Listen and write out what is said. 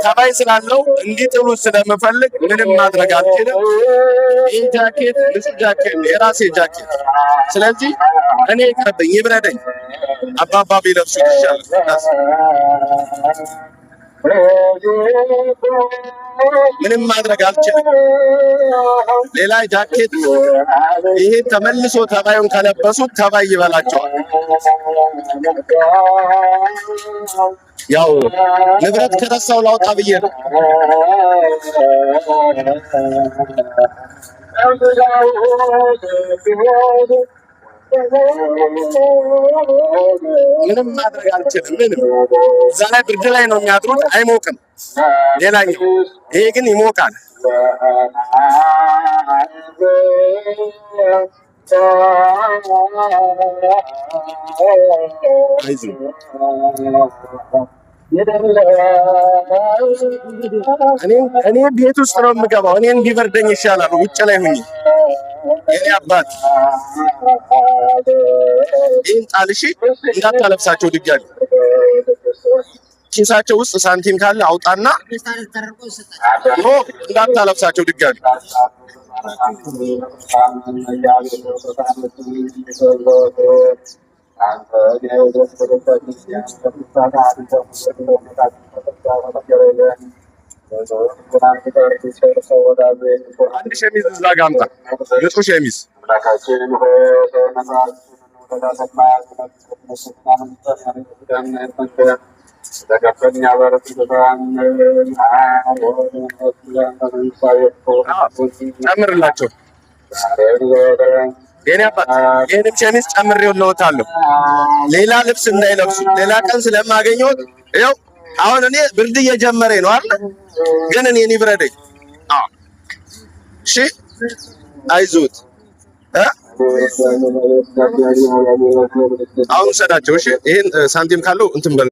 ተባይ ስላለው እንዲጥሉ ስለምፈልግ ምንም ማድረግ አልችልም። ይህ ጃኬት ንጹህ ጃኬት ነው፣ የራሴ ጃኬት። ስለዚህ እኔ ይቅርብኝ፣ ይብረደኝ። አባባ ቢለብሱት ይሻላል። ምንም ማድረግ አልችልም። ሌላ ጃኬት ይሄ ተመልሶ ተባዩን ከለበሱት ተባይ ይበላቸዋል። ያው ንብረት ከረሳው ላውጣ ብዬ ነው። ምንም ማድረግ አልችልም። ምንም እዛ ላይ ብርድ ላይ ነው የሚያድሩት፣ አይሞቅም። ሌላኛው ይሄ ግን ይሞቃል። አይዞህ እኔ ቤት ውስጥ ነው የምገባው። እኔ እንዲበርደኝ ይሻላል ውጭ ላይ ሁኚ። የኔ አባት ይህን ጣል፣ እሺ? እንዳታለብሳቸው ድጋሚ። ኪሳቸው ውስጥ ሳንቲም ካለ አውጣና no እንዳታለብሳቸው ድጋሚ። አንድ ሸሚዝ እዛ ጋ አምጣ፣ ንጹህ ሸሚዝ። ጨምርላቸው። የኔ አባት ይህንም ሸሚዝ ጨምሬውልዎታለሁ። ሌላ ልብስ እንዳይለብሱ ሌላ ቀን ስለማገኘዎት። ይኸው አሁን እኔ ብርድ እየጀመረኝ ነው አይደል? ግን እኔን ይብረደኝ። አዎ እሺ፣ አይዞት እ አሁን ውሰዳቸው። እሺ፣ ይሄን ሳንቲም ካለው እንትን በል።